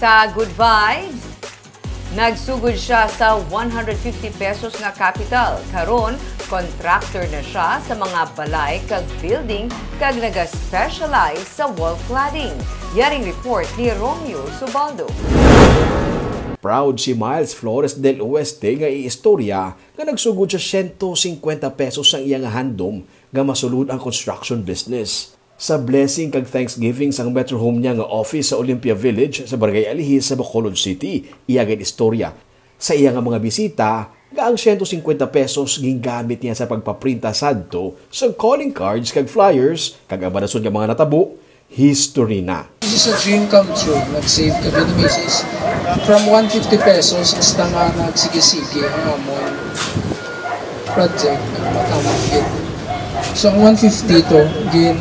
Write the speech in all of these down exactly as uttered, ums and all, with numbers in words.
Sa Good Vibes, nagsugod siya sa one hundred fifty pesos nga capital. Karon, contractor na siya sa mga balay kag building kag naga-specialize sa wall cladding. Yaring report ni Romeo Subaldo. Proud si Miles Flores del Oeste nga iistorya nga nagsugod sa siyento singkwenta pesos ang iya nga handom nga masulod ang construction business. Sa blessing kag thanksgiving sang Metro Home niya nga office sa Olympia Village sa Barangay Alihis sa Bacolod City, iya gin-istorya sa iya nga mga bisita nga ang siyento singkwenta pesos gingamit niya sa pagpaprinta sadto sa calling cards kag flyers, kag ang madason nga mga natabo, history na. This is a dream come true. Nag-save kami ni misis from one fifty pesos hasta nga nagsige-sige ang amon project. Matama gid. So, ang one fifty to, gin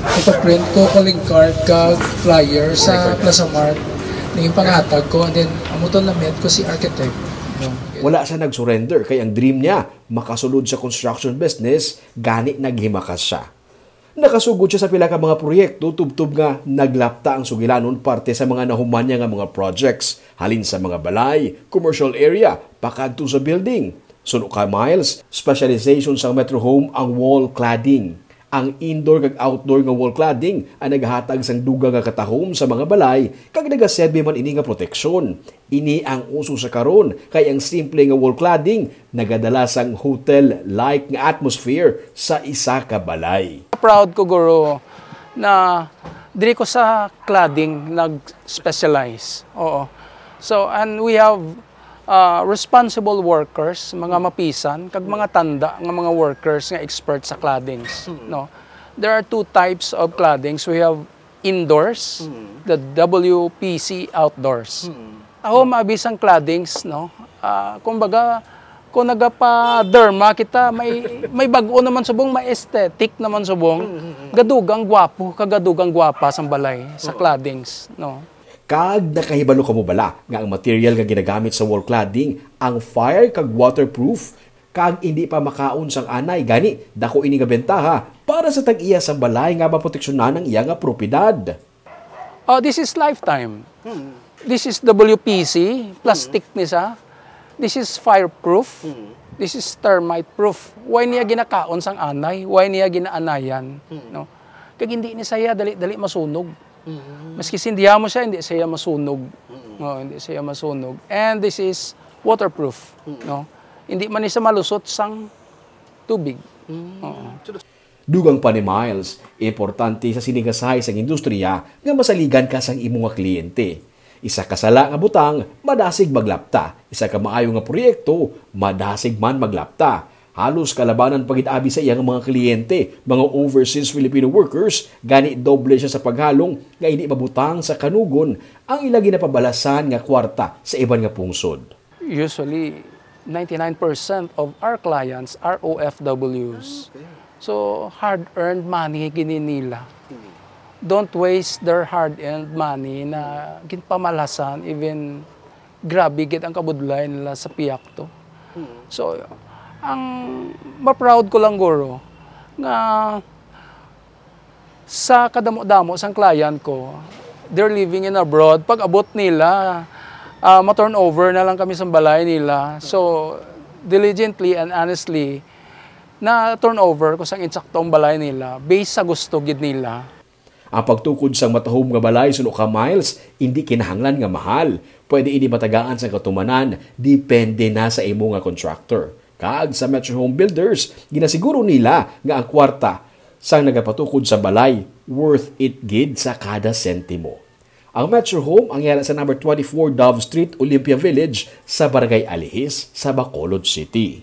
ipaprint ko calling card kag flyer sa Plaza Mart. Naging pangatag ko, and then amo to na-meet ko si architect. No? Wala siya nag-surrender kay ang dream niya makasulod sa construction business, gani naghimakas siya. Nakasugod siya sa pila ka mga proyekto tubtob nga naglapta ang sugilanon parte sa mga nahuman niya nga mga projects, halin sa mga balay, commercial area, pakadto sa building. Suno ka Miles, specialization sang Metro Home ang wall cladding. Ang indoor kag outdoor nga wall cladding ang nagahatag sang dugang nga katahom sa mga balay, kag nagaserbi man ini nga proteksyon. Ini ang uso sa karon, kay ang simple nga wall cladding nagadala sang hotel-like nga atmosphere sa isa ka balay. Proud ko, Guro, na diri ko sa cladding nag-specialize. Oo. So, and we have uh, responsible workers, mga mapisan, kag mga tanda nga mga workers nga expert sa claddings. No? There are two types of claddings. We have indoors, the W P C outdoors. Ako, maabi sang claddings, no? Ah, kumbaga, kung nagapa-derma kita, may, may bag-o naman subong, may aesthetic naman subong. Gadugang gwapo, kagadugang gwapa sang balay sa claddings, no? Kag nakahibalo kamo bala nga ang material nga ginagamit sa wall cladding ang fire kag waterproof, kag indi pa makaon sang anay, gani dako ini nga bentaha para sa tag-iya sang balay nga maproteksyonan ang iya nga propiedad. Oh, this is lifetime. This is W P C, plastic ni sa. This is fireproof. This is termite proof. Why niya ginakaon sang anay? Why niya ginaanayan? No? Kag hindi ni saya dali-dali masunog. Maski sindihan mo siya, hindi siya masunog. No, hindi siya masunog. And this is waterproof. No? Hindi man ni siya malusot sang tubig. Oo. Dugang pa ni Miles, importante sa sini nga size sang industriya nga masaligan ka sang imo nga kliyente. Isa ka sala nga butang, madasig maglapta. Isa ka maayo nga proyekto, madasig man maglapta. Halos kalabanan pa gid abi sa iya nga mga kliyente, mga overseas Filipino workers, gani doble siya sa paghalong nga hindi mabutang sa kanugon ang ila ginapabalasan nga kwarta sa iban nga pungsod. Usually, ninety-nine percent of our clients are O F Ws. So, hard-earned money gini nila. Don't waste their hard-earned money na ginpamalasan, even grabe gid ang kabudlay nila sa piyakto. So, ang ma-proud ko lang guro nga sa kadamo-damo sang client ko, they're living in abroad. Pag abot nila, ah, ma-turnover na lang kami sa balay nila. So, diligently and honestly, na-turnover ko sang insakto ang balay nila based sa gusto gid nila. Ang pagtukod sang matahom nga balay suno ka Miles, indi kinahanglan nga mahal. Pwede ini matagaan sang katumanan, depende na sa imo nga contractor. Kag sa Metro Home Builders, ginasiguro nila nga ang kwarta sang nagapatukod sa balay worth it gid sa kada sentimo. Ang Metro Home ang yara sa number twenty-four Dove Street, Olympia Village, sa Barangay Alihis, sa Bacolod City.